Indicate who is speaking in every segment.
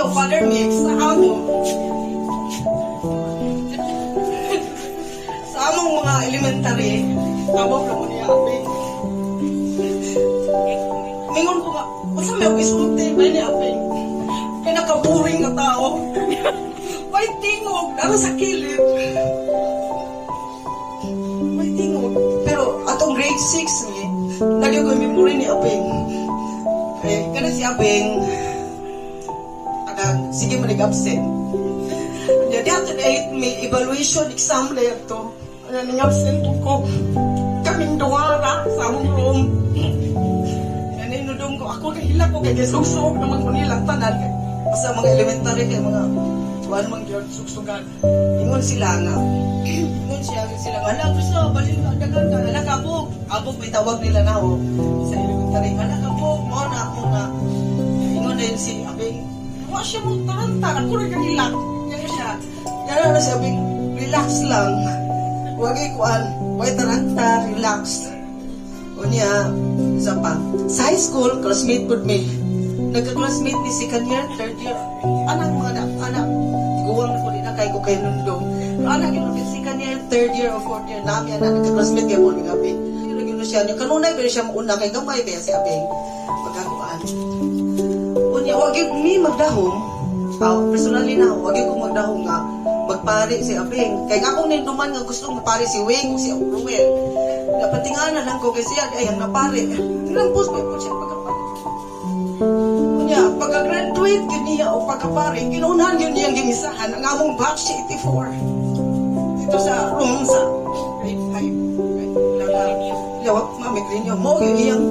Speaker 1: Inyo, Father Mix, sa amo. Sa among mga elementary, above na mo niya, Aping. Mingon ko nga, unsa may akong isulti ba ni Aping? Pinaka-boring nga tao. May tingog, dara sa kilid. May tingog. Pero atong grade 6 ni, lagi ko memory ni Aping. Eh, kana si Aping, anang, sige mo nag-absent. Nya di ato na may evaluation exam na to. Ano ning absent ko. Kaming duwara sa among room. Yan inudong ko. Ako nahila ko kay gisugsug naman ko nilang tanan. Basta mga elementary kay mga kuan man gyud sugsugan. Ingon sila nga. Ingon siya sila nga, "Hala gusto balin ka dagan ka hala kabog." Abog may tawag nila na ho sa elementary. "Hala kabog mo na mo na." Ingon din si Abing, "Wa siya mo taranta, ako ra ganilak." Yan siya. Yan na si Abing, relax lang. Wag ikuan, way taranta, relax. Unya, isa pa. Sa high school, classmate pud mi. Nagka-classmate ni second year, third year. Anang mga anak, anak, guwang na ko din na kay ko kay nundong. Pero anak yun, second year, third year, or fourth year, nami anak, nagka-classmate kay mo ni Abing. Yun yun siya, niya. Kanunay pero siya mauna kay gamay kaya si Abing. Pagkakuan. Unya, wag yung mi magdahom. Ah, personally na, wag yung ko magdahom nga magpari si Abing. Kay nga akong ninduman nga gusto mapari si Wing o si Ruel. Napatinga na lang ko kasi siya ay ang napari. Tinampos pa po siya pagkapari. Unya, pagka-graduate yun niya o pagkapari, ginunahan yun niyang gimisahan ang among batch 84. Dito sa room sa grade 5. Lawak mami ninyo. Mo yun iyang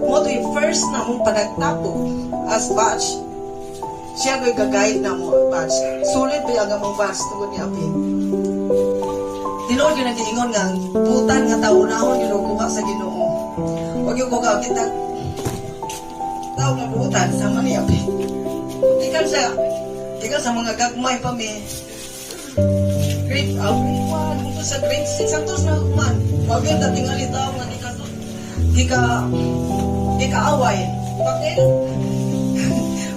Speaker 1: mo to yung first na mong panagtapo as batch. Siya ko'y gagayad na mo batch. Sulit ba ang among batch tungod ni Aping. Tinuod yun ang giingon nga ang butan nga tao nahon yun ang kuha sa Ginoo. Wag yung kuha kita tao nga butan sama ni Aping. Tikan sa mga gagmay pa mi. Grade 1, hangtod sa grade 6, hangtod na human. Wag yun datingali tao nga di ka away. Bakit?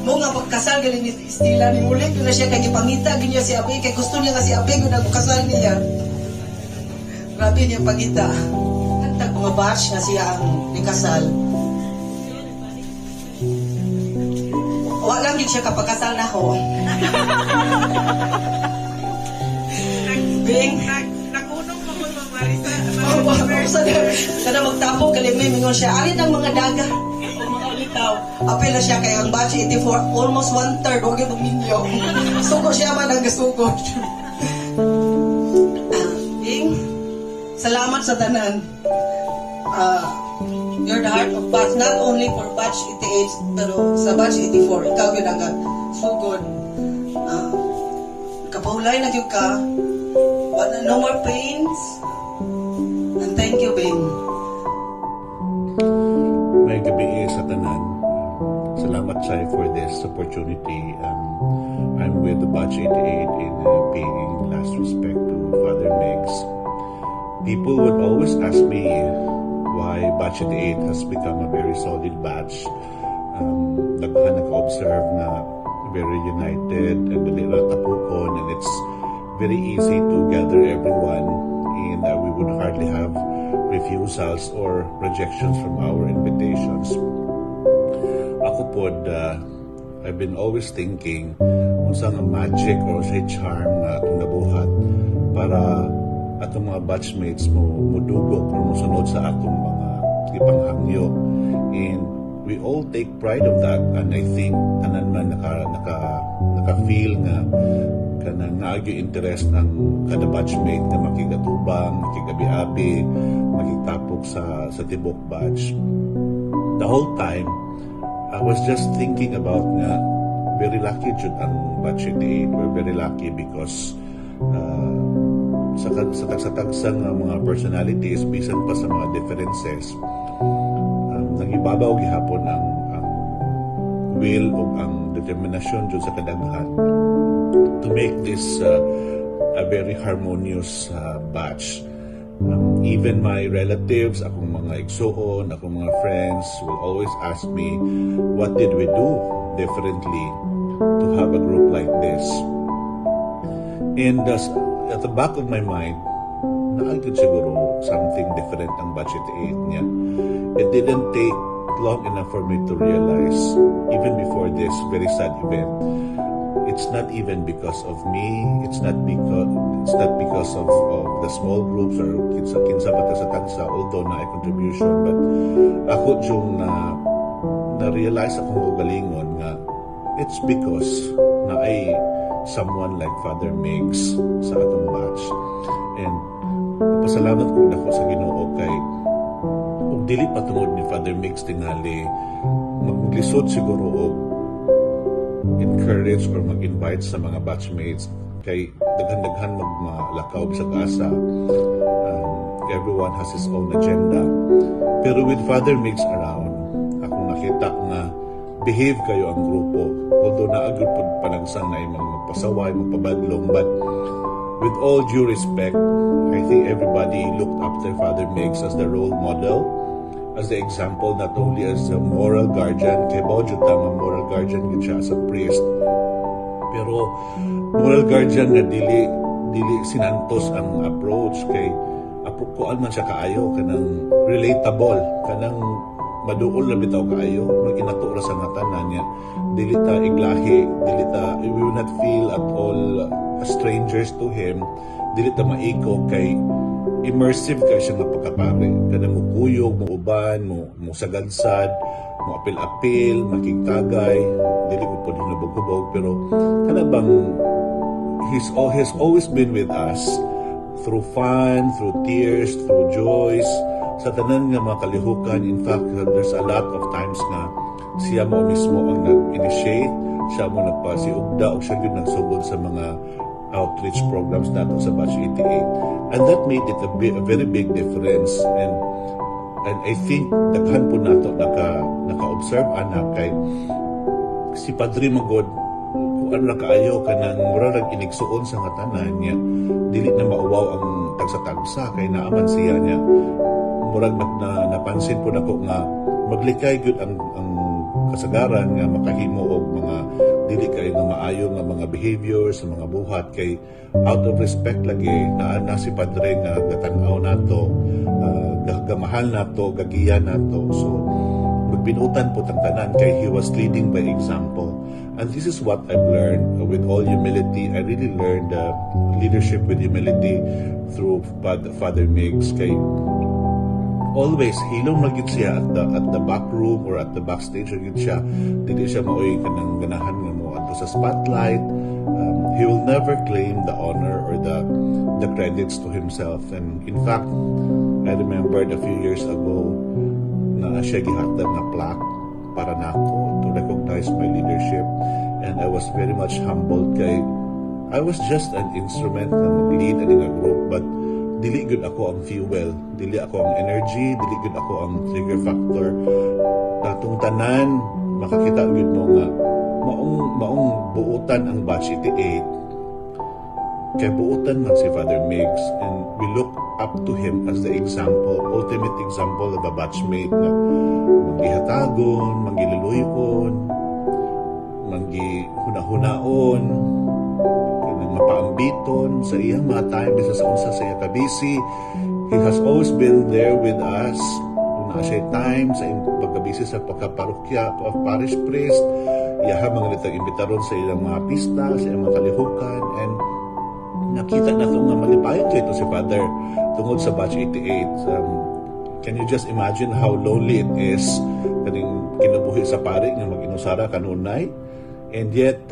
Speaker 1: Mo nga pagkasal galing ni Stila ni muli ko na siya kay gipangita gyud niya si Abe kay gusto niya nga si Abe gud ang kasal niya. Grabe niya pangita. Antag mga batch nga siya ang nikasal. Wa lang gyud siya kapagkasal na ko. Bing,
Speaker 2: Nagunong mo ko, Ma'am Marisa.
Speaker 1: Sana magtapok kalimi mingon siya alin ang mga daga o mga ulitaw. Apil na siya kay ang batch 84 almost one third wag yung minyo. Suko siya man ang gasugod. Ah, Bing, salamat sa tanan. Ah, you're the heart of batch, not only for batch 88 pero sa batch 84 ikaw yun ang sugod. Ah, kapahulay na gyud ka. Wala, no more pains. And thank you, Bing.
Speaker 3: May gabi sa tanan. Salamat, Chay, for this opportunity. I'm with the Batch 88 in paying last respect to Father Migs. People would always ask me why Batch 88 has become a very solid batch. Daghan naka-observe na very united and dali ra tapukon and it's very easy to gather everyone and we would hardly have refusals or rejections from our invitations. Ako pod, I've been always thinking unsa nga magic or say charm nga atong nabuhat para atong mga batchmates mo mudugo or mosunod sa atong mga gipanghangyo, and we all take pride of that, and I think tanan man naka feel nga kanang naagyo interest ang kada batchmate nga makigatubang, makigabi-abi, makitapok sa tibok batch. The whole time I was just thinking about nga very lucky jud ang batch 88. We're very lucky because sa tagsa-tagsa nga mga personalities, bisan pa sa mga differences, nangibabaw gihapon ang will o ang determinasyon jud sa kadaghan to make this a very harmonious batch. Even my relatives, akong mga igsuon, akong mga friends will always ask me, what did we do differently? to have a group like this. And at the back of my mind, naa gyud siguro something different ang Batch 88 niya. It didn't take long enough for me to realize, even before this very sad event, it's not even because of me, it's not because of the small groups or kinsa kinsa pa ta sa tagsa, although naay contribution, but ako yung na na-realize akong ugalingon nga it's because naay someone like Father Migs sa atong batch. And pasalamat ko dako sa Ginoo kay ug dili pa tungod ni Father Migs, tingali maglisod siguro og encourage or mag-invite sa mga batchmates kay daghan-daghan magmalakaw bisag asa. Everyone has his own agenda, pero with Father Migs around, akong nakita nga behave kaayo ang grupo, although naa gyud pud panagsang na imong magpasaway, magpabadlong, but with all due respect, I think everybody looked up to Father Migs as the role model, as the example, not only as a moral guardian, kay mao jud ta nga moral guardian gid siya as a priest, pero moral guardian nga dili sinantos ang approach, kay kuan man siya kaayo, kanang relatable, kanang maduol na bitaw kaayo, maginato ra sa nga tanan niya. Dili ta iglahi, dili ta, we will not feel at all strangers to him, dili ta maiko kay immersive kay siya nga pagkapare, kanang mukuyog, mo uban, mo sagadsad, mo apil-apil, makigtagay, dili ko pud hinubog-hubog, pero kana bang he's always been with us through fun, through tears, through joys, sa tanan nga mga kalihukan. In fact, there's a lot of times nga siya mo mismo ang nag-initiate, siya mo nagpasiugda o siya gyud nagsugod sa mga outreach programs nato sa Batch 88. And that made it a very big difference. And I think daghan po nato naka-observe ana kay si Padre Magod kung ano na kaayo, kanang mura rag inigsuon sa nga tanan niya, dili na mauwaw ang tagsa-tagsa kay naaman siya niya. Murag napansin po nako nga maglikay gyud ang kasagaran nga makahimo og mga dili kay nga maayo nga mga behavior sa mga buhat kay out of respect lagi naa na si Padre nga gatan-aw nato, gamahal nato, gagiya nato. So magbinutan po tang tanan kay he was leading by example. And this is what I've learned with all humility. I really learned leadership with humility through Father Migs kay always hilom ra gyud siya at the back room or at the backstage ra gyud siya. Dili siya maoy kanang ganahan nga mo adto sa spotlight. He will never claim the honor or the credits to himself. And in fact, I remembered a few years ago na siya gihatag nga plaque para nako to recognize my leadership, and I was very much humbled kay I was just an instrument na mag-lead ani nga group, but dili gud ako ang fuel, dili ako ang energy, dili gud ako ang trigger factor. Atong tanan makakita gud mo nga maong buutan ang Batch 88 kay buutan man si Father Migs, and we look up to him as the example, ultimate example of a batchmate nga manggihatagon, manggiluluykon, manggihunahunaon, kanang mapaambiton sa iyang mga time bisan sa unsa sa iya kabisi. He has always been there with us kung naa siya time sa iyang pagkabisi sa pagkaparokya of parish priest. Iyaha mga nitang imbitaron sa ilang mga pista, sa ilang mga kalihukan, and nakita na ito nga malipayon kay ito si Father tungod sa Batch 88. Can you just imagine how lonely it is kaning kinabuhi sa pari nga mag-inusara kanunay? And yet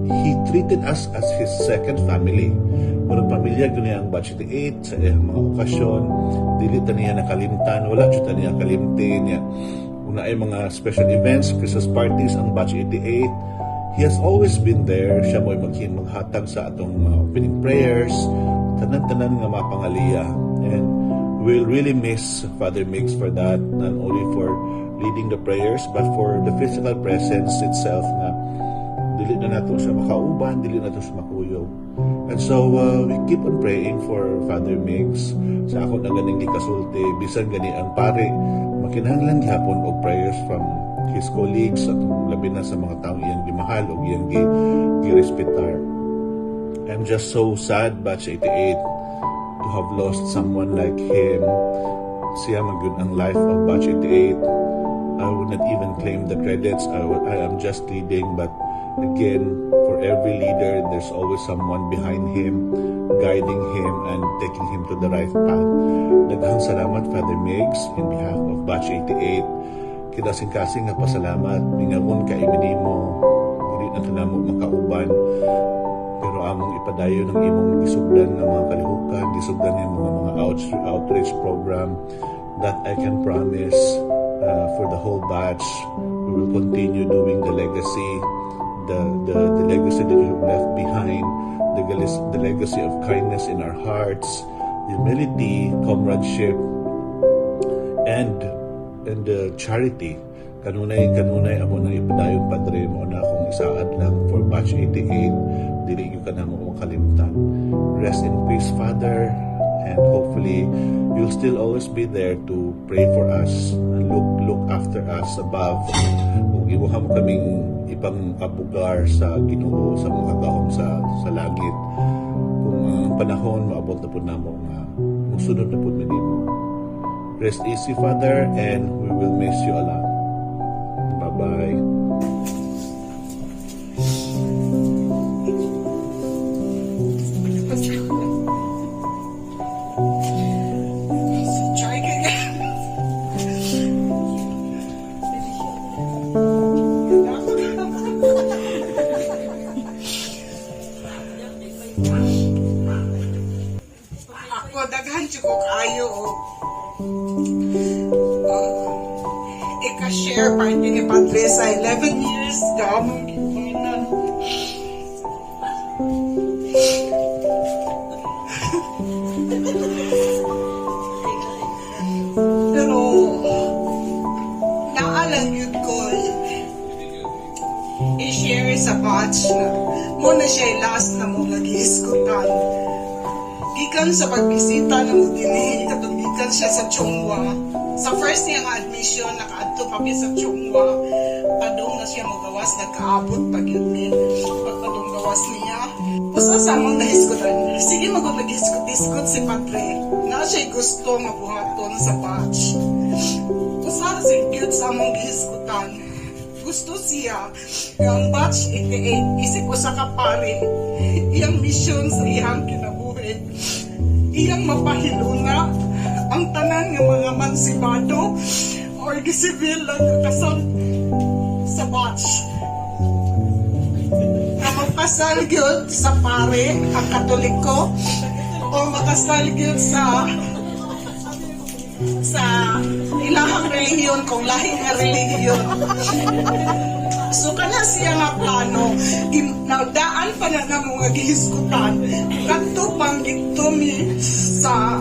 Speaker 3: he treated us as his second family. Murag pamilya gyud niya ang Batch 88. Sa iyang mga okasyon, dili ta niya nakalimtan, wala jud ta niya kalimti niya. Kung naay mga special events, Christmas parties ang Batch 88, he has always been there. Siya mo'y maghatag sa atong mga opening prayers, tanan-tanan nga mapangaliya. And we'll really miss Father Migs for that, not only for leading the prayers, but for the physical presence itself nga dili na nato siya makauban, dili na nato siya makuyog. And so, we keep on praying for Father Migs. Sa ako na ganing gikasulti, bisan gani ang pare, Makinahanglan gihapon og prayers from his colleagues at labi na sa mga taong iyang gimahal o iyang girespetar. I'm just so sad, Batch 88, to have lost someone like him. Siya man gyud ang life of Batch 88. I would not even claim the credits. I am just leading, but again, for every leader, there's always someone behind him, guiding him and taking him to the right path. Daghang salamat, Father Migs, in behalf of Batch 88. Kinasing-kasing nga pasalamat, mingaon ka nimo, dili na kanamo makauban, pero among ipadayon ang imong gisugdan nga mga kalihukan, gisugdan nga mga outreach program that I can promise for the whole batch. We will continue doing the legacy, the legacy that you have left behind, the legacy of kindness in our hearts, humility, comradeship, and charity. Kanunay kanunay amo nang ipadayon, Padre. Mao na akong isaad lang for Batch 88. Dili gyud ka namo makalimtan. Rest in peace, Father, and hopefully you'll still always be there to pray for us and look after us above, ug imuha mo kaming ipang abugar sa Ginoo sa mga gahom sa langit kung ang panahon maabot na pud namo nga musunod na pud mi nimo. Rest easy, Father, and we will miss you a lot. Bye-bye.
Speaker 1: Try again. Ako, daghan jud ko kaayo og ika-share part ni Padre sa 11 years nga among giubanan. Pero naa lang gyud ko i-share sa batch na mao na siya last na mo nga gihisgutan. Gikan sa pagbisita na mo dinhi, katong gikan siya sa Chongwa. Sa first niya nga admission, nakaadto pa mi sa Chongwa. Padong na siya mogawas, nagkaabot pa gyud mi. Pagpadong gawas niya. Usa sa among nahisgutan, sige magod naghisgot-hisgot si Padre. Na siya gusto nga buhaton sa batch. Usa si gyud sa among gihisgutan. Gusto siya nga ang Batch 88 isip usa ka pare, iyang mission sa iyang kinabuhi, iyang mapahiluna ang tanan nga mga mansibado or gisibil lang nga kasal sa batch. Nga magpasal gyud sa pare ang Katoliko o makasal gyud sa ilahang relihiyon kung lahi nga relihiyon. So kana siya nga plano, nagdaan pa na namo nga gihisgutan kadto pang gidto mi sa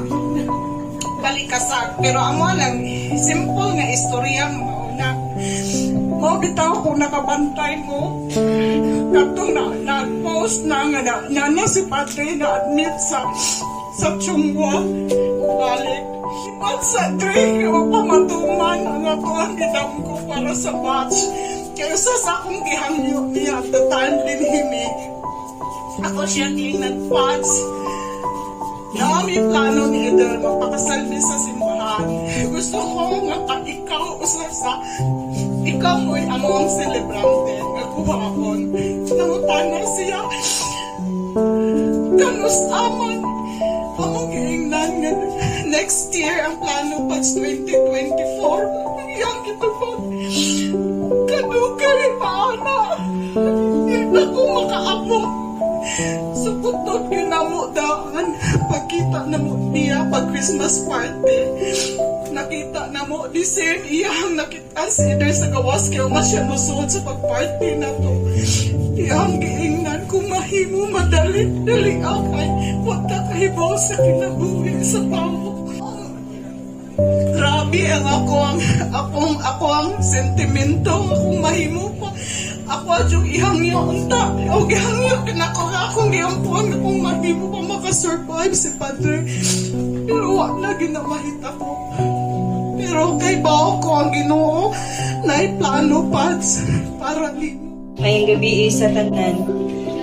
Speaker 1: Balikasag. Pero amo lang simple nga istorya mauna. Mo bitaw kung nakabantay mo kadtong na nag-post na nga na si Padre na admit sa Chungwa balik. But sa Dre, wa pa matuman ang ato ang gidamgo para sa batch. Kaya sa akong gihangyo niya at the time din himi, ako siya giingnan, "Pads, Naami plano ni Eder magpakasal mi sa simbahan. Gusto ko nga ka ikaw usa sa ikaw mo'y amo ang selebrante nga kuhaon." Nangutana siya, "Kanus aman?" Among giingnan nga next year ang plano, Pads, 2024. Iyang gitubag, "Kadugay pa ana. Hindi na ko makaabot." So putod gyud namo daan pagkita namo niya pag Christmas party. Nakita namo di same iyang nakita si Eder sa gawas kay man siya mosuod sa pagparty na to. Iyang giingnan, "Kung mahimo madali dali kay wa ta kahibaw sa kinabuhi sa tao." Grabe ang ako ang sentimento nga kung mahimo pa ako adyong ihangyo unta o gihangyo kinako nga akong giampuan nga kung mahimo pa makasurvive si Padre, pero wa na ginamahita ko. Pero kahibaw ko ang Ginoo naay plano, Pads, para nimo.
Speaker 2: Maayong gabii sa tanan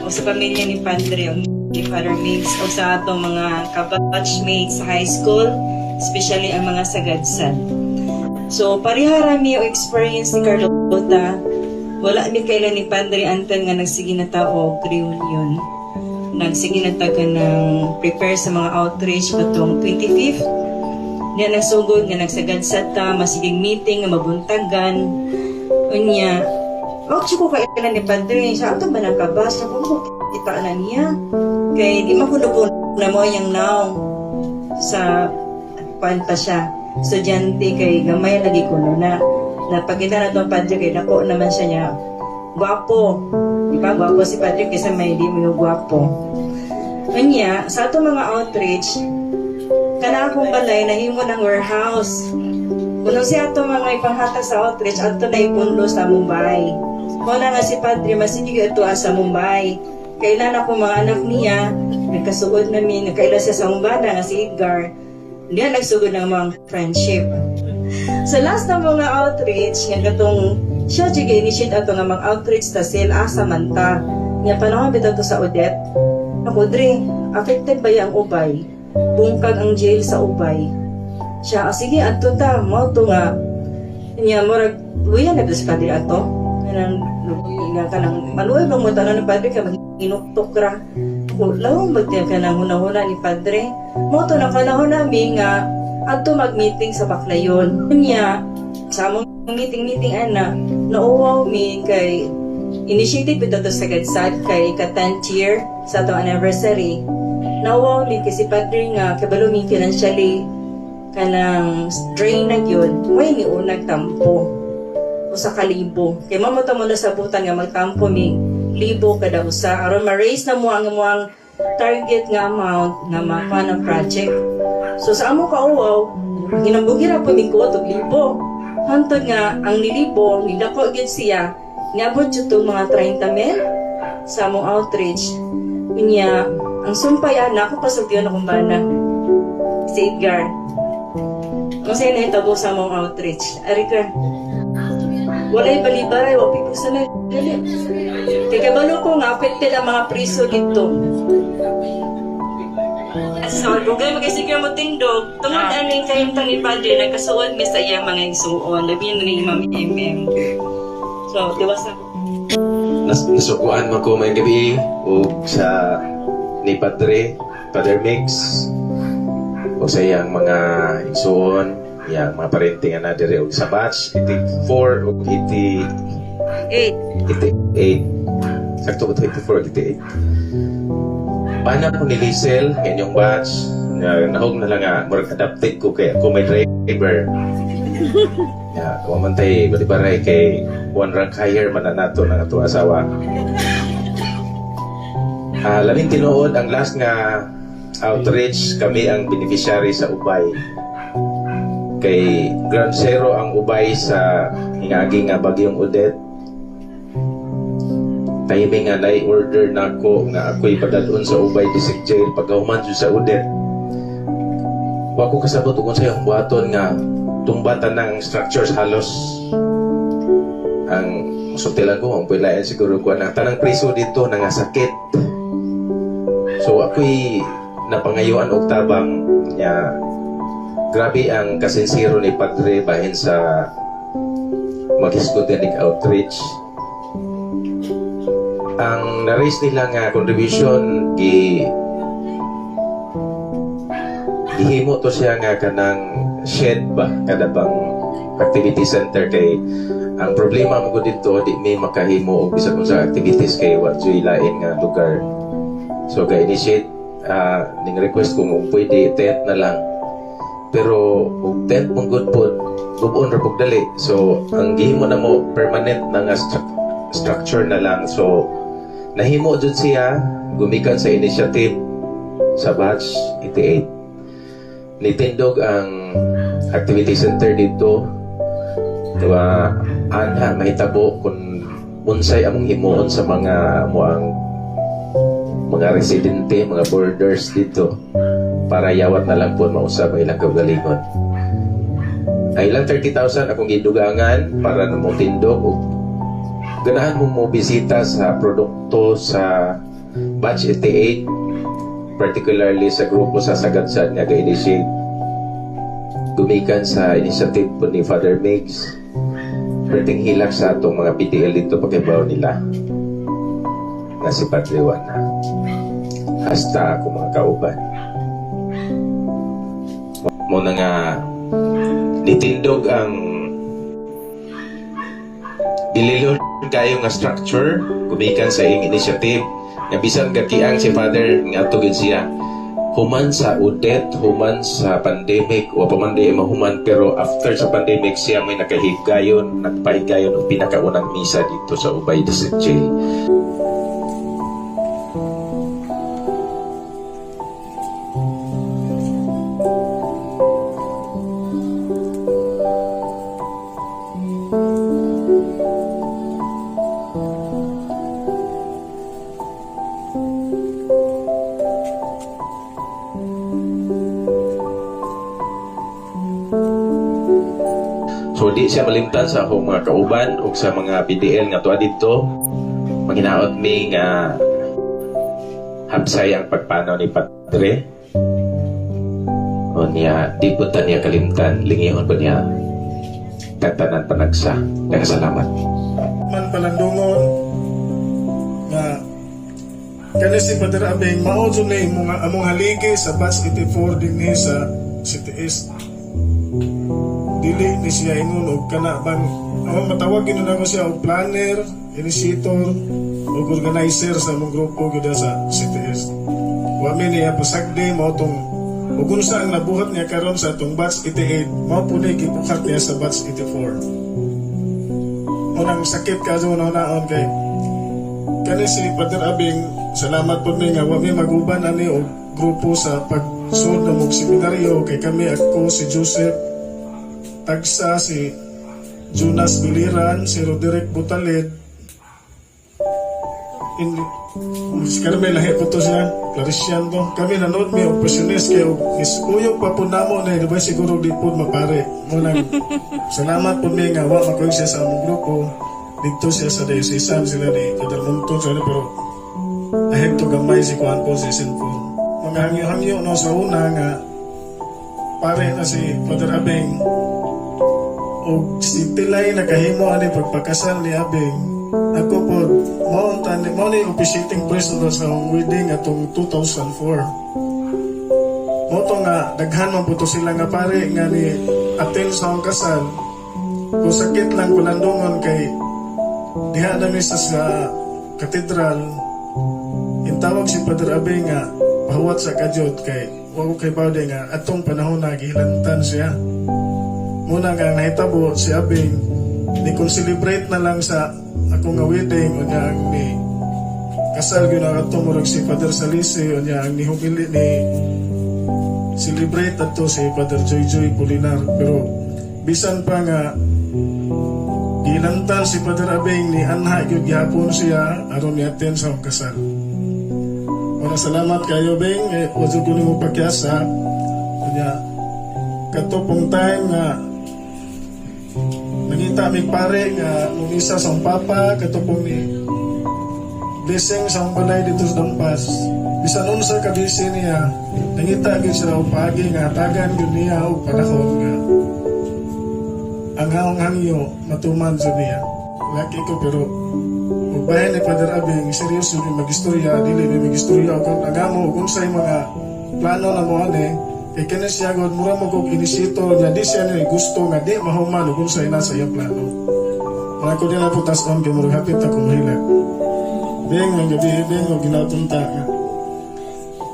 Speaker 2: o sa pamilya ni Padre o ni Father Mix o sa atong mga kabatchmates sa high school, especially ang mga sagadsad. So, pareha ra mi o experience ni Carlota. Wala mi kaila ni Padre Anton nga nagsige na ta og reunion. Nagsige na ta ng prepare sa mga outreach katong 25th. Niya nagsugod nga nagsagadsad ta, masiging meeting nga mabuntagan. Unya, wag ko kaila ni Padre, sa ato ba nang kabas? Ako mo kita na niya. Kay di man ko na mo yung now sa kuan pa siya. Estudyante kay gamay lagi ko na napakita na itong Padre kay dako naman siya niya. Gwapo. Di ba? Gwapo si Padre kaysa may di mo yung gwapo. Unya, sa ato mga outreach, kana akong balay nahimo ng warehouse. Kuno siya ato mga ipanghatag sa outreach, ato na ipundo sa Mumbai. Mao na nga si Padre masigig ito sa Mumbai. Kailan ako mga anak niya, nagkasugod nami, nagkaila siya sa Mumbana nga si Edgar. Diyan nagsugod ng mga friendship. Sa last na mga outreach, nga katong siya jud initiate ato nga mga outreach ta sila asa man ta. Nga panahon bitaw to sa Odette. Ako dre, affected ba ang Ubay? Bungkag ang jail sa Ubay. Siya, ah, sige, adto ta, mao to nga. Nya murag luya na ba si Padre ato? Kanang nga kanang maluoy bang mo tanan ni Padre kay maghinuktok ra. Ako, lawong magtiyan ka ng hunahuna ni Padre. Mao to na panahon nami nga adto mag-meeting sa Baclayon. Unya, sa among meeting-meeting ana, nauwaw mi kay initiated bitaw to sa Gadsad kay ka 10th year sa atong anniversary. Nauwaw mi kay si Padre nga kabalo mi financially kanang drain na gyud, way ni unag tampo usa ka libo. Kay mao mo na sabutan nga magtampo mi libo kada usa aron ma-raise na mo ang among target nga amount nga makuha ng project. So sa amo kauwaw, ginambugira po mi ko og libo. Hantod nga ang nilibo, nidako gyud siya, niabot jud to mga 30 mil sa among outreach. Unya, ang sumpay ana ako pasultiyon akong bana. Si Edgar. Ang sa'yo nahitabo sa among outreach. Ari ka. Walay balibaray, wa pipo sa dali. Kay kabalo ko nga affected ang mga priso dito. So, dugay magasiguro mo tindog. Tungod aning kahimtang ni Padre, nagkasuod mi sa iyang mga igsuon. Labi na ni Ma'am MM. So, tiwasa.
Speaker 4: Nasukuan man ko, maayong gabi ug sa ni Padre, Father Mix, o sa iyang mga igsuon, iyang mga parente nga na diri og sa batch 84 ug 80
Speaker 2: 8.
Speaker 4: 88. Sakto ba ito? 84 ug 88. Paano ko ni Liesel, nga inyong batch, nga nahog na lang nga, murag adapted ko kay ako may driver. Ya, wa man tay balibaray kay one rank higher man na nato ng ato asawa. Ah, labing tinuod ang last nga outreach, kami ang beneficiary sa Ubay. Kay ground zero ang Ubay sa hingagi nga bagyong Odette. Timing nga nai-order na ako nga ako'y padadon sa Ubay District Jail pagkahuman jud sa Odette. Wa ko kasabot kung sa iyong buhaton nga tumbatan ng structures halos ang sulti lang ko ang pilayan siguro ko na tanang priso dito na nga sakit. So ako'y napangayuan og tabang niya. Grabe ang kasinsiro ni Padre bahin sa maghisgot ning outreach. Ang na-raise nila nga contribution, gihimo to siya nga kanang shed ba, kada bang activity center, kay ang problema mo ko dito, di may makahimo og bisan unsa activities kay wa juy lain nga lugar. So kay initiate ning request ko kung pwede tent na lang, pero og tent mong good pod gubon ra pug dali. So ang gihimo na mo permanent na nga structure na lang. So nahimo jud siya gumikan sa initiative sa batch 88. Nitindog ang activity center dito. Diba, anha mahitabo kung unsay among himuon sa mga mo ang mga residente, mga boarders dito para yawat na lang po mausab ang ilang kaugalingon. Ang ilang 30,000 akong gidugangan para na mo tindog og ganahan mo mo bisita sa produkto sa Batch 88, particularly sa grupo sa Sagadsad nga ga-initiate gumikan sa initiative po ni Father Migs. Perting hilak sa atong mga PDL dito, pakibaw nila nga si Padre Juan na hasta ako, mga kauban, mo na nga nitindog ang dililon kayo nga structure gumikan sa iyang initiative nga bisan gakiang si Father nga ato gid siya human sa Odette, human sa pandemic, wa pa man di mahuman, pero after sa pandemic siya may nakahigayon, nagpahigayon og pinakaunang misa dito sa Ubay District Jail. So di siya malimtan sa akong mga kauban ug sa mga PDL nga tuwa didto. Manghinaot mi nga hapsay ang pagpanaw ni Padre. O niya, di po ta niya kalimtan, lingihon po niya tagtanan panagsa. Daghang salamat.
Speaker 5: Man palandungon nga kani si Father Abeng mao jud ni mga among haligi sa batch 84 dinhi sa CTS. Dili ni siya ingon og kana bang ang matawag gyud nako siya og planner, initiator ug organizer sa among grupo gyud sa CTS. Wa mi niya pasagdi mao tong ug unsa ang nabuhat niya karon sa atong batch 88, mao po ni gibuhat niya sa batch 84. Unang sakit ka sa naon kay kani si Father Abing, salamat po mi nga wa mi maguban ani og grupo sa pagsud na mong seminaryo kay kami, ako, si Joseph Tagsa, si Jonas Duliran, si Roderick Butalid, in, si Carmel lahi po to siya, Clarician to. Kami nanood mi og Pasiones kay og iskuyog pa po namo na di ba siguro di po mapare. Mo nang salamat po mi nga wa makuha siya sa among grupo. Dito siya sa diocesan sila ni Father Monton sa ano, pero ahit to gamay si Kuan po si Sinful. Mga hangyo-hangyo no sa una nga pare na si Father Abeng og si Tilay nakahimo ani pagpakasal ni Abeng. Ako po mao tani mao ni officiating priest na sa akong wedding atong 2004. Mao to nga daghan man po to sila nga pare nga ni attend sa akong kasal. Kung sakit lang kulandungon kay diha na mi sa katedral, intawag si Father Abe nga pahuwat sa kadyot kay wa ko kay bawde nga atong panahon na gihilantan siya. Muna nga ang nahitabo, si Abing ni kung celebrate na lang sa ako nga wedding, unya ang ni kasal gyud na ato murag si Father Salisi, unya ang ni humili ni celebrate ato si Father Joy Joy Polinar. Pero bisan pa nga gilantan si Father Abing, ni anha gyud gihapon siya aron ni attend sa akong kasal. Wala, salamat kayo, Beng, eh, wa jud ko nimo pakyasa. Unya kato pong time nga nangita mig pare nga mumisa sa akong papa, kato pong ni blessing sa akong balay dito sa Dampas, bisan unsa ka busy niya, nangita gyud siya og paagi nga hatagan gyud niya og panahon nga ang akong hangyo matuman jud niya. Laki ko, pero ug bahin ni Father Abing seryoso ni magistorya, dili mi magistorya og kung agamo ug unsay mga plano na mo ani kay kini siya god mura mo kog initiator niya, di siya ni gusto nga di mahuman ug unsay nasa iyang plano. Mga ko nila po tas on kay murag hapit ako mahilak. Beng, ang gabi, Beng, og ginatunta nga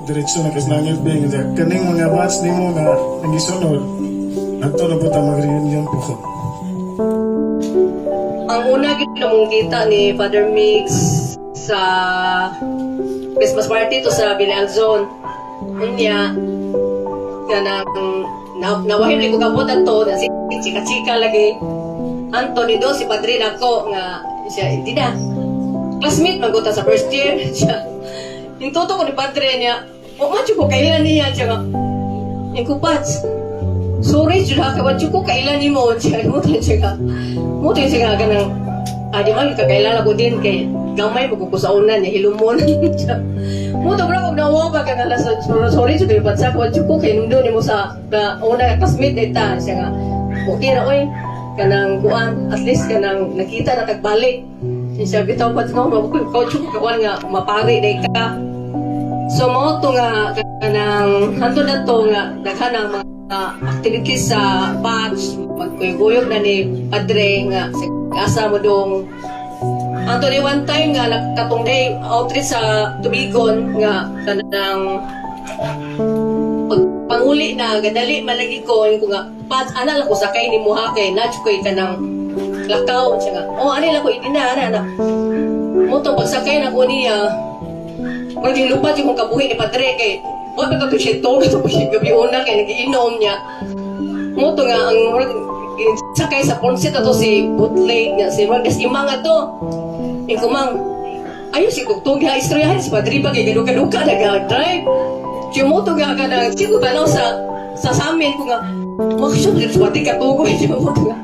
Speaker 5: diretso na kas langit, Beng. Kaning mga batch nimo nga nangisunod adto na po ta mag-reunion po ko.
Speaker 6: Ang una gid namong kita ni Father Mix sa Christmas party to sa Binal Zone. Unya kanang na, nawahim ko kabot ato na si chika-chika lagi. Anto ni do si Padre nako nga siya hindi na. Classmate man ko ta sa first year siya. Yung ko ni Padre niya, o man ko kailan niya siya nga. Yung kupats. Sorry jud ha, kay wa ko kaila nimo siya mo to siya. Mo to siya kanang di man kakailala ko din kay gamay mo ko sa una niya hilumon. Mo to bro kog nawa ba ka nga sorry jud kay patsa ko ko kay numdo nimo sa ka una classmate ta siya nga okay ra oy, kanang kuan, at least kanang nakita na tagbalik. Siya bitaw pat nga mo ko ko ko kuan nga mapari day ka. So mo to nga kanang hantod na to nga daghan ang mga activities sa batch, magkuyog na ni padre nga sa asa mo dong. Anto ni one time nga nakatong day outreach sa Tubigon nga kanang pag panguli na gadali malagi ko, ingon ko nga, "Pats, ana lang ko sakay ni mo ha, kay na koy kanang lakaw." Siya nga, "Oh, ani lang ko idina ana ana." Mo to pagsakay na ko niya, murag lupat yung kabuhi ni padre kay wa pa to siya to to siya gabi una kay nagiinom niya. Mo to nga ang murag sakay sa front seat ato si bootleg nga si murag imang ato. Ingon ko, "Mang, ayo si tugtog ha, istoryahan si padre ba kay gaduka-duka nag-drive." Siya mo to nga kanang siya ko tanaw sa amin ko nga Maksud si padre katugoy siya mo to nga.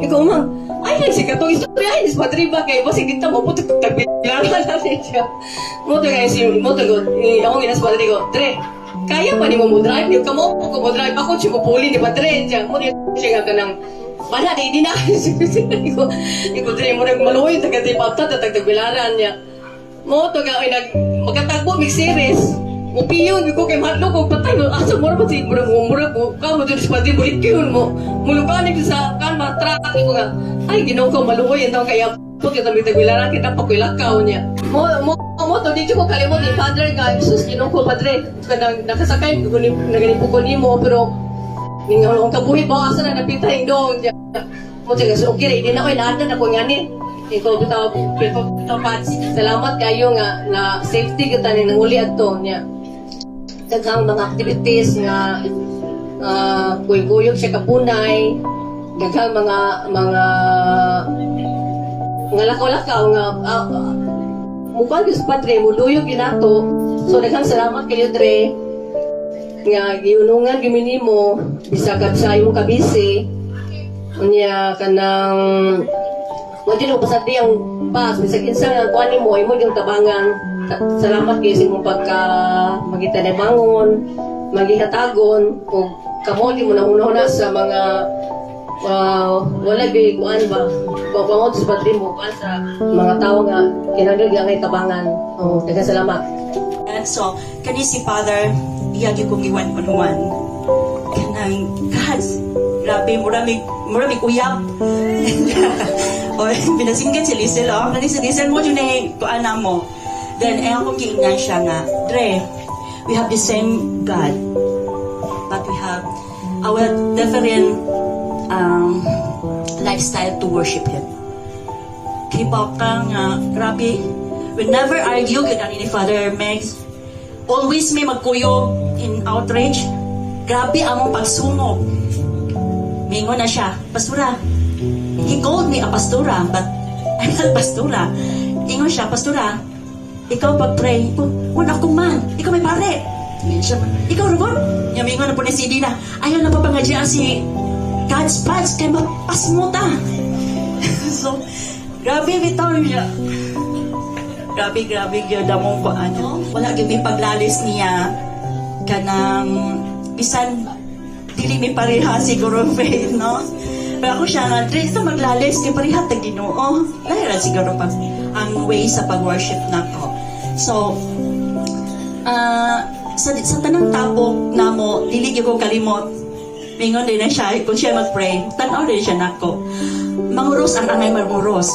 Speaker 6: Ingon ko, "Mang, ay lang si katong istoryahan si padre ba kay basig dito mo puto tagbilangan na siya." Mo to nga si mo to ko ako nga sa padre ko, "Dre, kaya pa nimo mo drive yung kamo ko mo drive ako siya mo puli ni padre siya." Mo siya nga kanang wala di na ko dre mo nag maluoy taga di papta tagbilaran niya. Mo to nga ay nag magkatagbo mig series. Mupiyon ko kay madlo ko patay mo asa mo ra si mura mo mura ko ka mo diri sa padre mulikyon mo mulukanig sa kan ma truck ko nga ay Ginoo ko, maluoy ang kaya po kita mi tagbilaran kita pa ko'y lakaw niya. Mo to di ko kalimot ni father nga Jesus, Ginoo ko, padre kanang nakasakay ko ni naganipo ko nimo pero ningon ang kabuhi ba asa na napita dong niya. Mo siya so okay di na ko inaadnan ako ngani. Ikaw bitaw bitaw Pats, salamat kayo nga na safety kita ni nanguli adto niya. Daghang mga activities nga kuyog siya kapunay, daghang mga lakaw-lakaw nga mukha gyud sa padre mo duyog ginato. So daghang salamat kayo, Dre, nga giunungan gyud nimo bisag sa imong kabisi unya kanang wa jud mo pasadi ang bus bisag kinsa nga kuan nimo imo yung tabangan. Salamat kayo sa imong pagka magitanabangon, magihatagon ug kamo di mo nahuna sa mga wala gyud kuan ba pamot sa padre mo kuan sa mga tawo nga kinahanglan gyud ang tabangan. Oh, daghang salamat.
Speaker 2: So, kani si Father, iya gyud kong one on one. Kanang, God, grabe, murami uyab. O, pinasinggan si Lizel, oh. Kani si Lizel mo, yun eh, kuan na mo. Then, eh, akong giingnan siya nga, "Dre, we have the same God, but we have our different lifestyle to worship Him." Kibaw ka nga, grabe, we never argue gyud ani ni Father Megs. Always may magkuyog in outreach. Grabe among pagsungog. Mingon na siya, "Pastora." He called me a pastora, but I'm not pastora. Ingon siya, "Pastora, ikaw pag-pray." Oh, wala akong man. Ikaw may pare. Ingon siya, "Ikaw, Robert." Nya mingon na po ni CD na, ayaw na pa pangadya si God's patch, kay mapasmuta. So, grabe bitaw niya. Grabe, grabe, gyud among ko ano. Wala gyud may paglalis niya kanang bisan dili may pareha siguro faith, no? Pero ako siya nga, "Dre, ito maglalis, kay pareha tag Ginoo." Lahi ra siguro pag ang way sa pag-worship nako. So, sa tanang tabok namo, dili gyud ko kalimot. Mingon din na siya, kung siya mag-pray, tanaw din siya nako. Manguros ang angay manguros.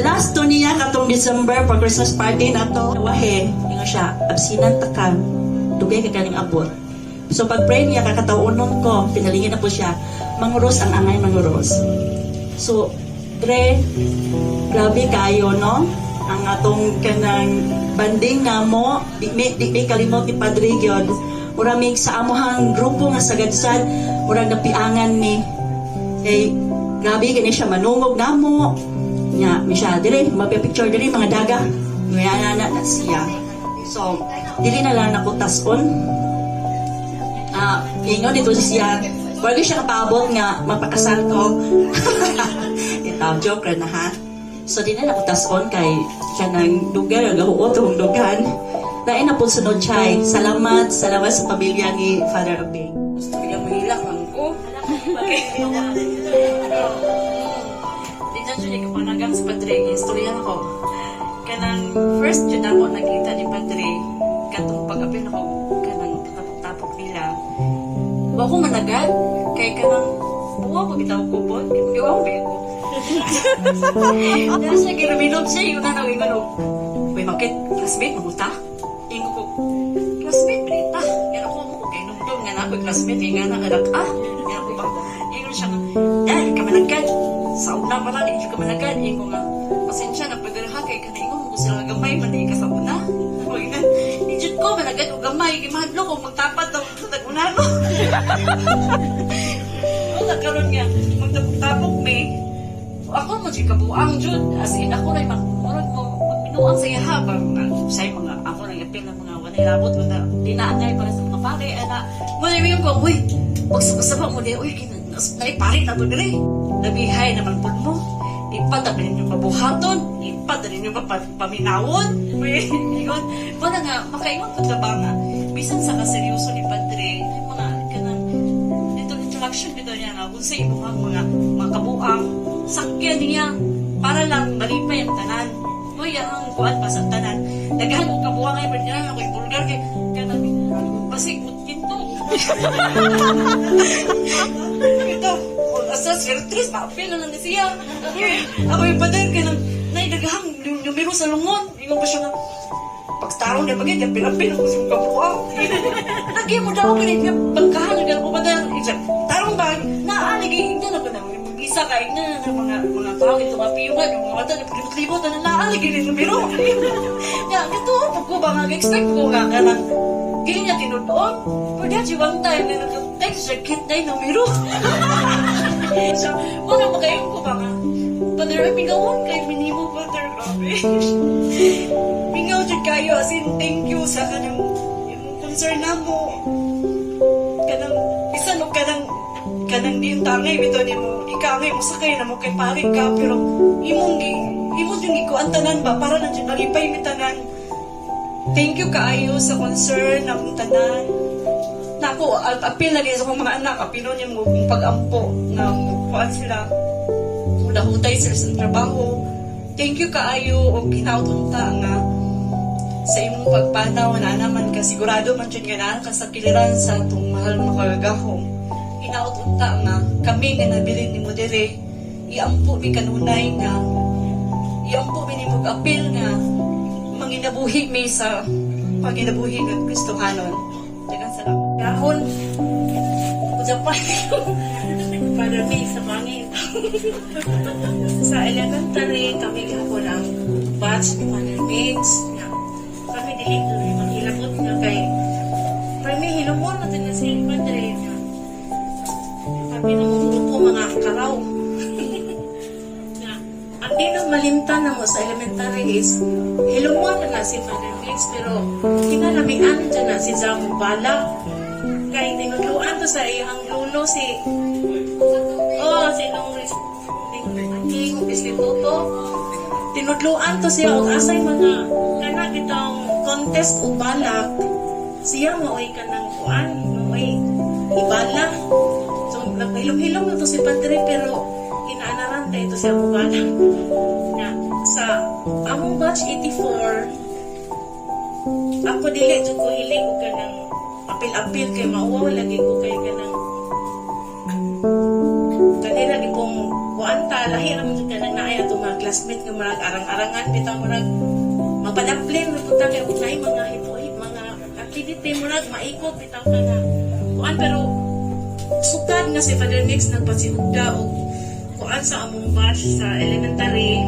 Speaker 7: Last to niya katong December for Christmas party na to. Wahe, ingon siya, "Absinan ta ka. Dugay ka kaning abot." So pag pray niya, kakataunon ko, pinalingin na po siya, manguros ang angay manguros. So, Dre, grabe kayo, no? Ang atong kanang banding namo, di mi kalimot ni Padre gyud. Mura mig sa amohang grupo nga sagadsad, murag napiangan mi. Kay grabe kini siya manungog namo. Nya, mi siya dire, mapipicture dire mga daga. Nga na na siya. So, dili na lang nako tas-on. Ah, ingon dito siya, wala siya kapaabot nga mapakasal ko. Ito, joke ra na ha. So, di na nako tas-on kay siya nang dugay, gahuot tong dughan. Lain na po sunod, Chay. Salamat, salamat sa pamilya ni Father Abing.
Speaker 8: Gusto niya mahilak lang ko. Di dyan siya kapanagang sa Padre. Istorya ako. Kanang first jud ako nakita ni Padre. Katong pag-apil ako kanang tapok-tapok nila. Wa ko managad. Kay kanang buwa ko bitaw kubot. Kay wa ko ba ko. Dahil siya ginuminom siya yun na nang og, "Uy, makit, classmate, mamuta." Ingo ko, "Classmate, Brita." Yan ako mo, kay nungdong nga na ako, classmate, kay nga na, anak, ah. Yan ako ba? Ingon siya nga, "Dahil ka managad. Sa una pa lang, hindi ka managad." Ingo nga, "Pasensya na, pagdalaha, kay ka ingon mo sila nga gamay, man di ka sa una." Uy, nga, "Di jud ko, managad o gamay, kay mahadlo ko, magtapat daw sa tag-una, no?" Wala karon nga, magtapok-tapok mi. Ako mo si kabuang jud, as in ako ray murag mo magbinuang sa iyaha ba mga say mga ako nang apil ng mga walay labot wala di na angay para sa mga pare ana mo na yung ko, "Uy, pagsabak mo di, uy, naay pare na to dire." Labihay naman pud mo, ipada ninyo pabuhaton, ipada ninyo paminawon. Uy, ingon wala nga makaingon pud ka ba nga bisan sa kaseryoso ni Padre ay mga kanang dito interaction bitaw niya nga kung sa imuhang mga kabuang sakyan niya para lang malipay ang tanan. Uy, ang kuan pa sa tanan. Daghan og kabuang ay pero ako vulgar kay kanang basig kinto. Ito, asa sir maapil na lang ni siya. Ako yung pader kanang nay daghang numero sa lungon. Ingon pa siya nga pagtarong na bagay, apil-apil ako sa kabuang. Lagi mo daw kani nga bangkahan nga ko pader. Isa, tarong ba naa lagi ingnan ako na mag-isa ka ingnan na mga tao ito nga piyungan yung mga mata naglibot-libot na naa lagi ni numero. Nga gatuo po ko ba nga expect ko nga kanang dili niya tinuod. Pero that's one time na nag-text siya kit na numero. So, wala makayon ko ba nga Father, ay mingawon kay minimo, Father, grabe. Mingaw jud kayo, as in, thank you sa kanang imong concern namo. Kanang, bisan og kanang di yung tangay bitaw nimo, di ka angay mo sakay na mo kay pare ka, pero imong gi, imo jud gikuan tanan ba, para lang jud malipay mi tanan. Thank you kaayo sa concern namong tanan. Nako, apil lagi sa akong mga anak, apilon yung kung pag-ampo nga kuan sila, nahutay sila sa trabaho. Thank you kaayo og hinaut unta nga sa imong pagpanaw na naman ka sigurado man jud nga naa ka sa kiliran sa atong mahal makagagahom. Hinaut unta nga kami nga nabilin nimo dire, iampo mi kanunay nga iampo mi nimo apil nga manginabuhi mi sa panginabuhi nga Kristohanon. Daghang salamat. Gahon. Japan. Father May sa bangin. Sa elementary, kami gihapon ang batch ni Father Mix. Nga, kami dili kami manghilabot nga kay kami hilumon na din si Padre nga. Kami na grupo mga karaw. Nga, ang di na malimtan na mo sa elementary is hilumon na na si Father Mix pero kinalamian dyan na si Zam Balak kay tinudluan to sa iyang lulo si oh si nung ning instituto, tinudluan to siya og asay mga kana bitong contest og balak, siya maoy kanang kuan, maoy ibala. So nagpahilom-hilom na to si Padre pero inaanaran ta ito siya mo balak na sa among batch 84. Ako dili jud ko hilig og kanang apil-apil kay mauwaw lagi ko kay kanang kanila di pong
Speaker 9: Kuan ta, lahi ra man jud ka nang naay atong mga classmate nga murag arang-arangan bitaw, murag mapadaplin ra pud ta kay ug naay mga hipo mga activity, murag maikot bitaw ka nga kuan. Pero sukad nga si Father Mix nagpasiugda og kuan sa among batch sa elementary,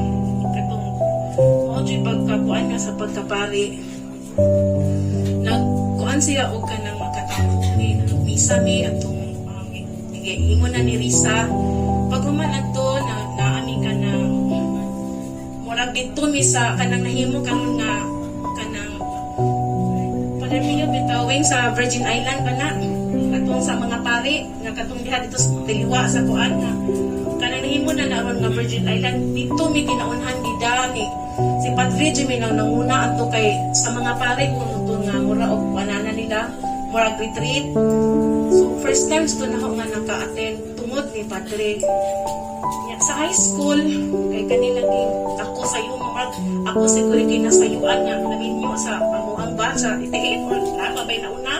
Speaker 9: katong mao jud pagkakuan nga sa pagkapari, nagkuan siya og kanang makatao ni misa mi atong ingon na ni Risa pag human adto na naami ka ng murag didto mi sa kanang nahimo karon nga kanang Father Mio bitawing sa Virgin Island pa na, katong sa mga pari nga katong diha dito sa Tiliwa sa kuan nga kanang nahimo na naron nga Virgin Island. Didto mi ginaunhan gida ni si Padre Jimmy nang nanguna adto kay sa mga pari kuno to nga mura og kuanana nila, murag retreat. So first times to na ako nga naka-attend tungod ni Padre. Nya, sa high school kay kanila ging ako sa iyo mga ako siguro kinasayuan nga naminyo sa amuang batch sa 88 or lama bay na una.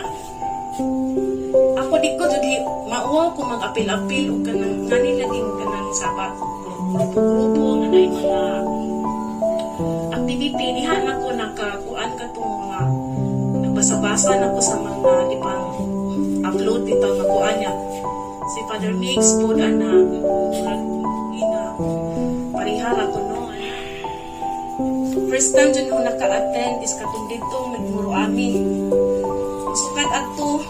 Speaker 9: Ako di ko jud mauwaw ko mag-apil-apil og kanang ngani laging kanang sabat grupo-grupo nga naay mga activity. Diha na ko nakakuan katong mga nagbasa-basa na ko sa mga gipang upload dito nga kuan niya si Father Mix pod ana, murag ina parihara ko no ana. So first time jud ko naka-attend is katong didto nagmuro ami. Sukad adto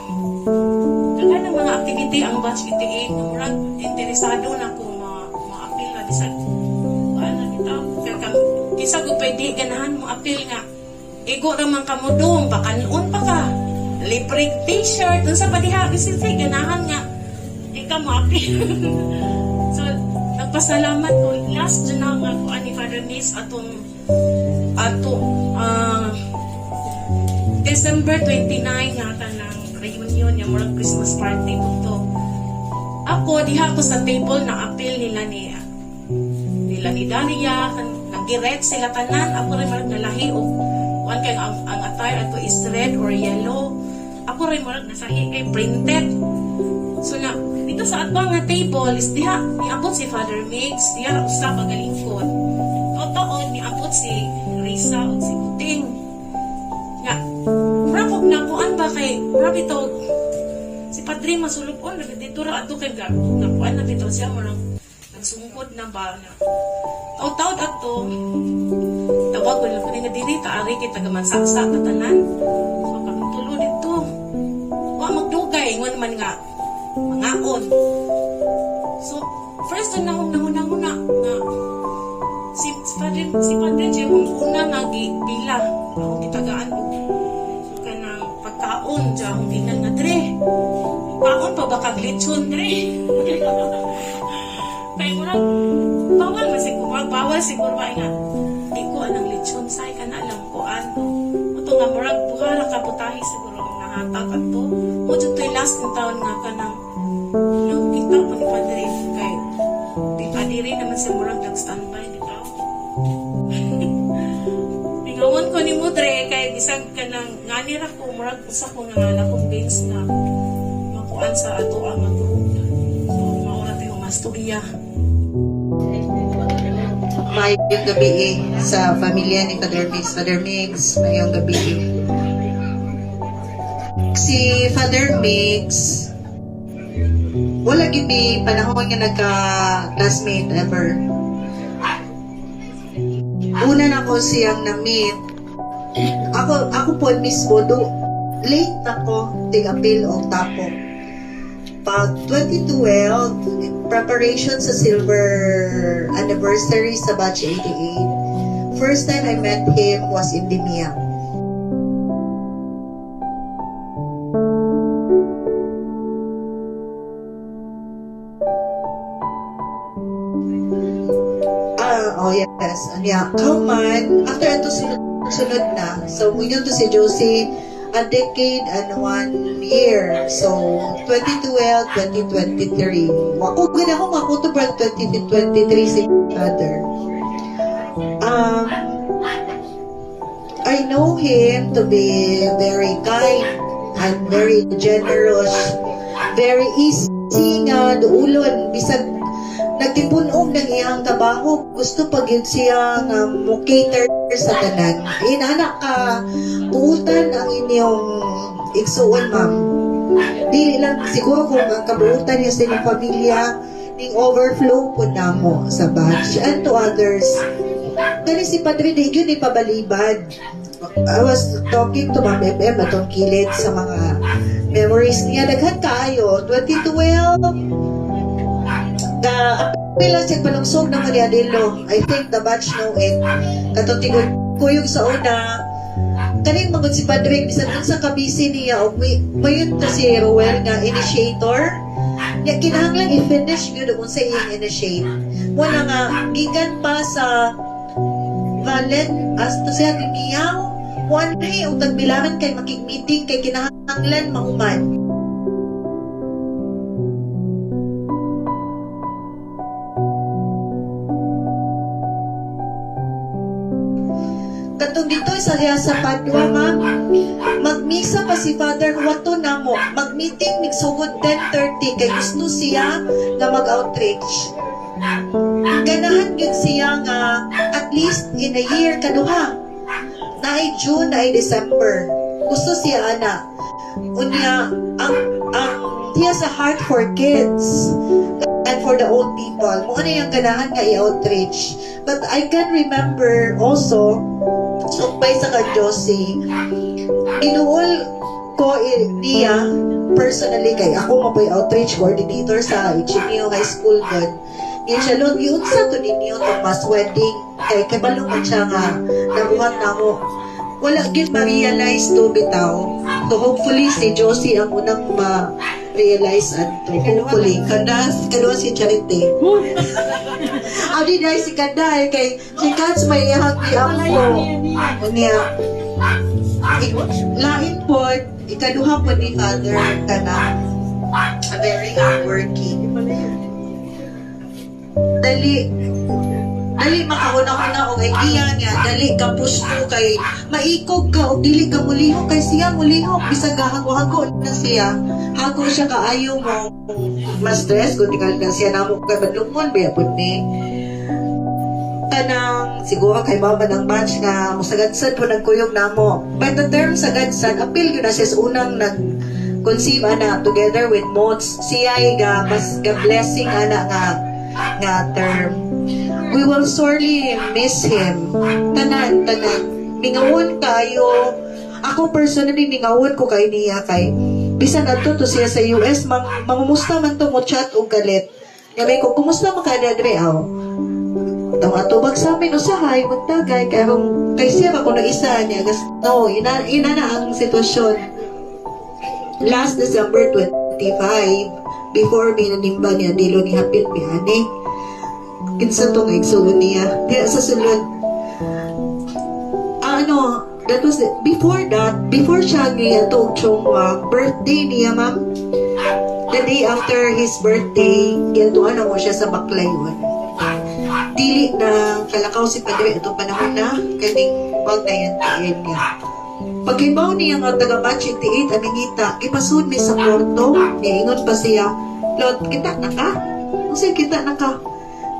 Speaker 9: daghan ng mga activity ang batch 88 nga murag interesado na ko ma ma-apil na bisag kuan na bitaw kay kam kinsa ko pwede ganahan mo apil nga igo ra man kamo dong pakanon pa ka, libre T-shirt, unsa pa diha, bisin say ganahan nga di ka mo apil. So nagpasalamat ko last jud na nga kuan ni Father Miss atong ato December 29 nga kanang reunion niya, murag Christmas party po to. Ako diha ko sa table na apil nila ni Daria kan nag-red sila tanan. Ako rin murag nalahi og kuan kay ang attire ato is red or yellow. Ako rin murag nasahi kay printed. So na dito sa atbang nga table is diha niabot si Father Mix, diha ra usa pagalingkod. Totoo niabot si Risa ug si Kuting. Nga murag og nakuan ba kay murag bitaw si Padre masulupon dito ra ato kay nakuan na bitaw siya, murag nagsungkod na ba na taw-tawd ato tawag ko lang ko nga diri taari kay taga mansaksa katanan. So kaming tulo dito, wa magdugay, ingon man nga mangaon. So first na akong nahuna-huna nga si Padre Jay ang una nga gipila akong gitagaan og kanang pagkaon diya. Akong tingnan nga dre paon pa ba kag lechon dre kay murag bawal man siguro, bawal siguro ba nga di ko anang lechon say kana lang kuan to uto nga murag buhara ka putahe siguro ang nahatag adto mo jud to'y last ng taon nga kanang nangkita pa ni Padre kay di adiri naman sa murag nag standby bitaw. Bingawon ko ni mo dre kay bisag kanang ngani ra ko, murag usa ko nga na-convince na makuan sa ato ang nga group. So mao ra tayo nga storya.
Speaker 10: Mayong gabi eh, sa pamilya ni Father Mix. Father Mix, mayong gabi eh. Si Father Mix, wala gyud mi panahon nga nagka-classmate ever. Una na ko siyang na-meet. Ako po mismo, do, late ako tig-apil og tapok. Pag 2012, preparation sa silver anniversary sa batch 88, first time I met him was in Dimiang. Ah, oh yes. Anya, kauman, after ato sunod-sunod na. So, yun to si Josie, a decade and one year. So, 2012, 2023. Wako, gana ko, wako to brad 2023 si father. I know him to be very kind and very generous, very easy nga duulon, bisag nagtipunog. ang iyang trabaho, gusto pa gyud siya nga mo cater sa tanan. Inana ka buutan ang inyong igsuon, ma'am. Dili lang siguro kung ang kabuutan niya sa inyong pamilya ning overflow po namo sa batch and to others. Kani si Padre di gyud ipabalibad. I was talking to Ma'am MM atong kilid sa mga memories niya. Daghan kaayo. 2012, ga apil lang siya panungsog na ni Adelo. I think the batch know it. Katong tigod kuyog sa una, kaning magod si Padre, bisan unsa ka busy niya og may mayon to si Roel nga initiator. Nya kinahanglan i-finish gyud ang unsa iyang initiate. Mo na nga gikan pa sa Valen as to siya niyaw one og tagbilaran kay makig-meeting kay kinahanglan mahuman. Katong dito sa sa Padua, ma'am, magmisa pa si Father Huwato namo. Mag-meeting migsugod 10:30 kay gusto siya nga mag-outreach. Ganahan gyud siya nga at least in a year kaduha. Naay June, naay December. Gusto siya ana. Unya ang he has a heart for kids and for the old people. Mo na yung ganahan nga i-outreach. But I can remember also, sumpay sa ka Josie, ginuol ko niya personally kay ako mapoy outreach coordinator sa HMU High School god. Niya siya, "Lord, giunsa to ninyo tong mass wedding?" Kay kabalo man siya nga nabuhat namo. Wala gyud ma-realize to bitaw. So hopefully si Josie ang unang ma-realize adto. Hopefully. Kada kaduha si Charity. Adi dahil si Kanday kay si Kats may iyahang giampo. Unya, lain po, ikaduha po ni Father kana very hardworking. Dali dali makahuna-huna og idea niya, dali ka pusto kay maikog ka og dili ka mulihok kay siya mulihok bisag gahago-hago na siya. Hago siya kaayo mo mas stress kung tingali na siya namo kay badlungon biya pud ni kanang siguro kay mama ng batch nga musagadsad po nagkuyog namo. By the term sagadsad, apil yun na siya sa unang nag conceive ana together with Mots. Siya ay ga mas ga blessing ana nga nga term. We will sorely miss him. Tanan, tanan. Mingawon kayo. Ako personally, mingawon ko kay niya kay bisan adto to siya sa US, mangumusta man to mo chat og galit. Ngayon ko, "Kumusta man ka dre aw?" Tong atubag sa amin usahay magtagay kay kung kay siya ako na isa niya gas no ina ina na ang sitwasyon last December 25 before mi nanimba niya dilo ni hapit mi ani kinsa to nga igsuon niya kaya sa sulod ano that was it. Before that, before siya niya to Chongwa, birthday niya, ma'am, the day after his birthday, giadtuan mo siya sa Baclayon. Dili na kalakaw si Padre itong panahon na kaning wag na yan tiin niya. Pagkibaw niya nga taga batch 88 amingita, gipasud mi sa kwarto, niingon pa siya, "Lot, kita na ka? Unsay kita na ka?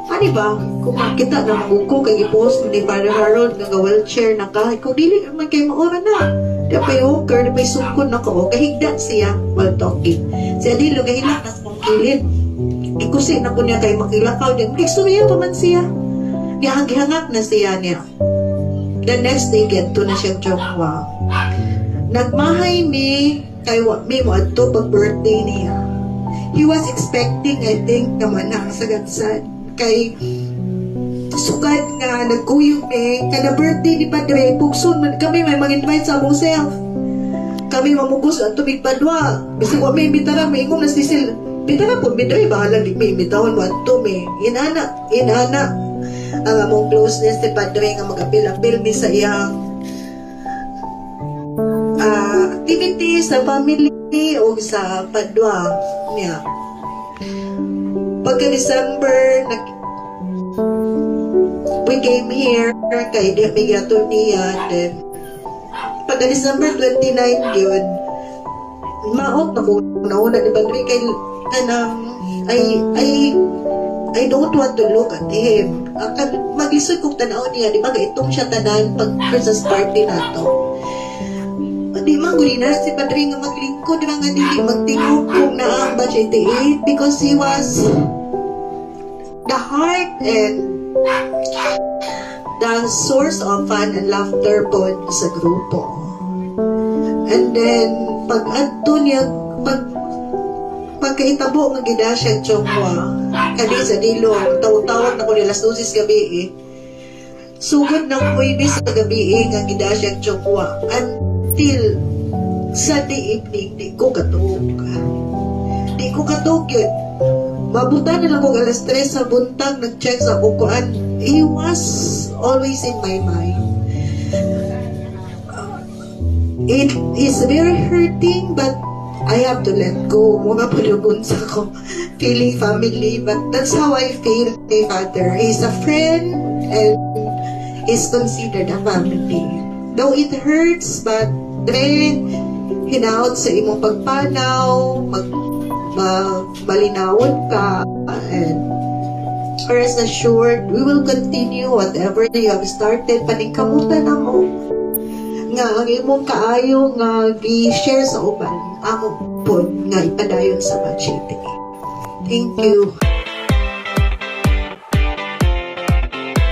Speaker 10: Ani ba? Kung makita na maguko kay gipost ni Father Harold nga wheelchair na ka, kung dili man kay maura na. Di pa walker, di pa sungkod na ko." Kahigda siya while talking. Si Adilo gahilak na sa kong kilid. Ikusi na ko niya kay makilakaw niya. Makigstorya pa man siya. Niya gihangak na siya niya. The next day, to na siyang Chongwa. Nagmahay mi kay wa mi mo adto pag birthday niya. He was expecting, I think, naman ang sagatsan. Kay sukad nga nagkuyog mi kada birthday ni Padre, pugson man kami, may mag-invite sa among self. Kami mamugos at tumig Padua. Bisag wa may imbitara, may ingong na sisil. Bitara po, bitara, bahala di may imbitahon mo adto mi. Inana, inana ang among closeness ni Padre nga mag-apil-apil mi sa iyang activity sa family o sa Padua niya. Pagka December, we came here kay di mi giato niya, then pagka December 29 yun, maot na ko nauna ni Padre kay kanang I I don't want to look at him. Ang maglisod kong tanaw niya, di ba, gaitong siya tanan pag Christmas party nato. Di man guli na si Padre nga maglingkod, di ba, nga dili magtingog kung naa ang batch 88 because he was the heart and the source of fun and laughter po sa grupo. And then, pag adto niya, pag pagkaitabo nga gida siya Chongwa, kadi sa Dilong, tawag-tawag na ko nila alas 12 gabi eh. Sugod ng Huwebes sa gabi eh, nga gida siya Chongwa. Until Sunday evening, di ko katuog. Di ko katuog yun. Mabuta na lang kong alas 3 sa buntag, nag-check sa akong kuan. He was always in my mind. It is very hurting, but I have to let go. Mga palugon sa ko feeling family, but that's how I feel kay Father. He's a friend and is considered a family. Though it hurts, but dre, hinaot sa imong pagpanaw, mag malinawon ka, and rest assured, we will continue whatever you have started. Paningkamutan na mo nga ang imong kaayo nga gi-share sa uban, amo pod nga ipadayon sa batch 88. Thank you.